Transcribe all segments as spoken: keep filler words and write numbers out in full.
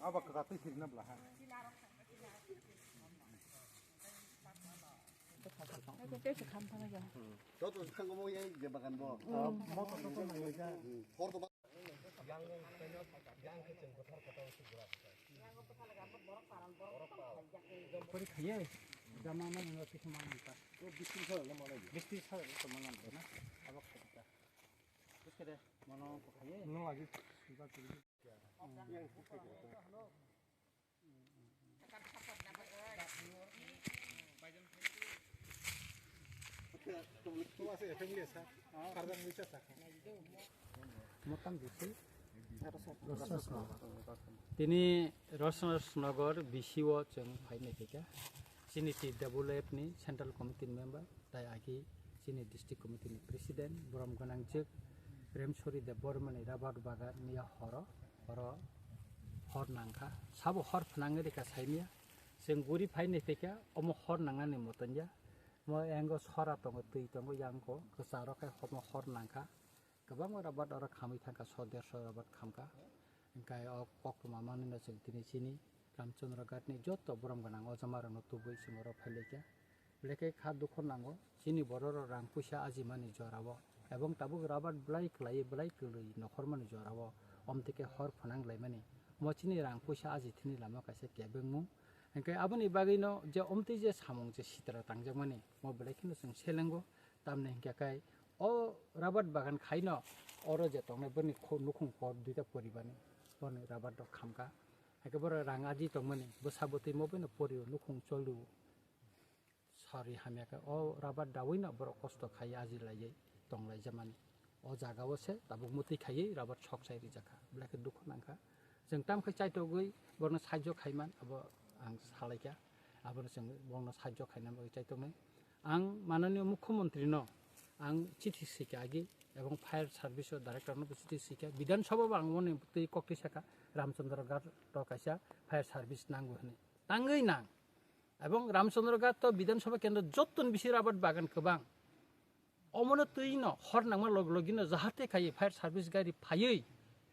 Aba kwthar twi sirina bla ha. Joto thangmo yang je bagan bo. Motor joto nang ja. Hor to Pori khaiye, jama ma nang kisa ma nang ta. Bisti sa le ma nang. Bisti sa le ma nang na. Aba khata. Terus kede mono khaiye. No lagi. Tini Rosnagar B C o chwng phai nai kha. Chini T W F ni Central Committee ni member, tai agi chini District Committee ni President, borom gwnang jwk Remsori Debbarma ni rabar bagan ni horo, horo hor nangkha. Sabo hor phnangwi rikha saimya. Chwng guri phai nai kha, omo hor nangnani moton ya. Mo engo sora tongo, twi tongo, yang ko kwcharo khai homo hor nangkha. Kwbangma rabat oro khamwi thangkha, so derso rabat khamkha. Hingkai o koktwma manwino chwng tini chini Ramchandra Ghat ni joto borom gwnang o jamarokno tubui chwng oro phailaikha. Belai khe kha dukho nango chini bororok rang puisa ajimani jorao, ebong tabuk rabat belai kwlaiwi belai kwrwi nokhormani jorao omtwi khe hor phwnang laimani. Mo chini rang puisa aji thini lama kaisa kebengmung. Hingkai aboni bagwino je omtwi je samung je sitra tangjakmani, mo belai kheno chwng selengo. Tamni hingkhe kai o rabat bagan khaino oro je tongnai boni kho-, nukhung kor duita poribarni boni rabat rok khamkha. Haikhe borok rang aji tongmani bwsa bwtwi mo bino porio nukhung choliu sari hamya khe o rabat dawino borok kosto khai aji laiwi tonglaijamani. O jaga o se tabuk mwtwi khaiwi rabat sok sai rijak kha, belai khe dukhu nang kha. Chwng tamo khe chaitogwi borokno sahajyo khaiman abo ang salaikha, abono chwng borokno sahajyo khaina bagwi chaitoknai. Ang mananiyo mukhyamantri no ang chithi swikha agi, ebong fire service o director no bo chithi swikha, Bidhan Sabha bo ang moni twi koktwi sakha, Ramchandra Ghat o kaisa fire service nango hwnwi, tangwi nang. Ebong Ramchandra Ghat o Bidhan Sabha kendro jottoni bisi rabat bagan kwbang. Omono twi no hor nangma log logino jahate khai fire service gari phaiwi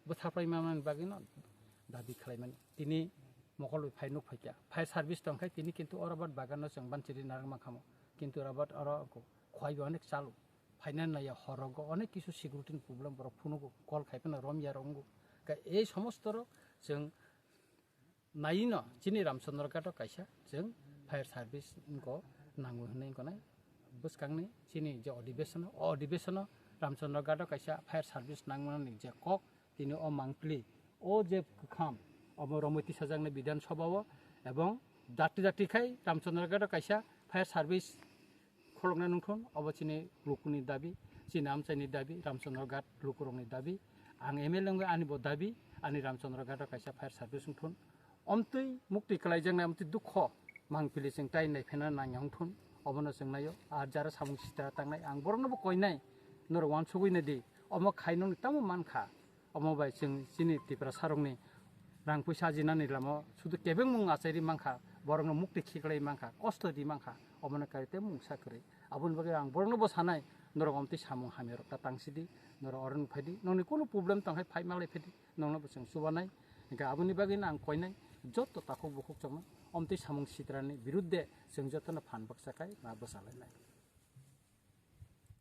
bwtharpai manani bagwino dabi khlaimani. Tini mokol bai phai nuk phaikha. Fire service tongkhai tini kintu o rabat baganno chwng banchiri narwk mankhamo. Kintu rabat oro khwai bai onek chalo. Phaina naiya horogo onek kisu security ni problem borok phunugo, call khai phano romya rongo. Ka ei somosto rok chwng Naino chini Ramchandra Ghat o kaisa chwng fire service wngkha nango hwnwi wngkha nai bwskangni chini je odhibesono, o odhibesono Ramchandra Ghat o kaisa fire service nangmani je kok tini o mangpili o je kwkham omo romwi tisajaknai Bidhan Sabha o ebong dati dati khai Ramchandra Ghat o kaisa fire service kholoknai nungthun, obo chini lukuni dabi, chini amchaini dabi, Ramchandra Ghat lukurokni dabi. Ang M L A wngwi ani bo dabi, ani Ramchandra Ghat o kaisa fire service wngthun. Omtwi muktwi kwlaijaknai, omtwi dukho mangpili chwng tai naiphena nangya wngthun, obono chwng naio. Ar jara samung sitra tangnai, ang borokno bo koinai, norok uansugwi naidi, omo khai nokni tamo mankha. Omo bai chwng chini Tiprasarokni rang puisa ajinani lama sudu kebengmung achairi mankha, borokno mukti khiklai mankha, kosto di mankha, omono kaisa tei mungsa kwrwi. Aboni bagwi ang borokno bo sanai, norok omtwi samung hamyarok ta tangsidi, norok oro nukphaidi, nokni kunu problem tongkhai phai malai phaidi, nokno bo chwng chubanai. Hingkhe aboni bagwino ang koinai, joto takhuk bukhuk chongno omtwi samung sitrani birudde chwng jotono phan baksa khai ma bwsalainai.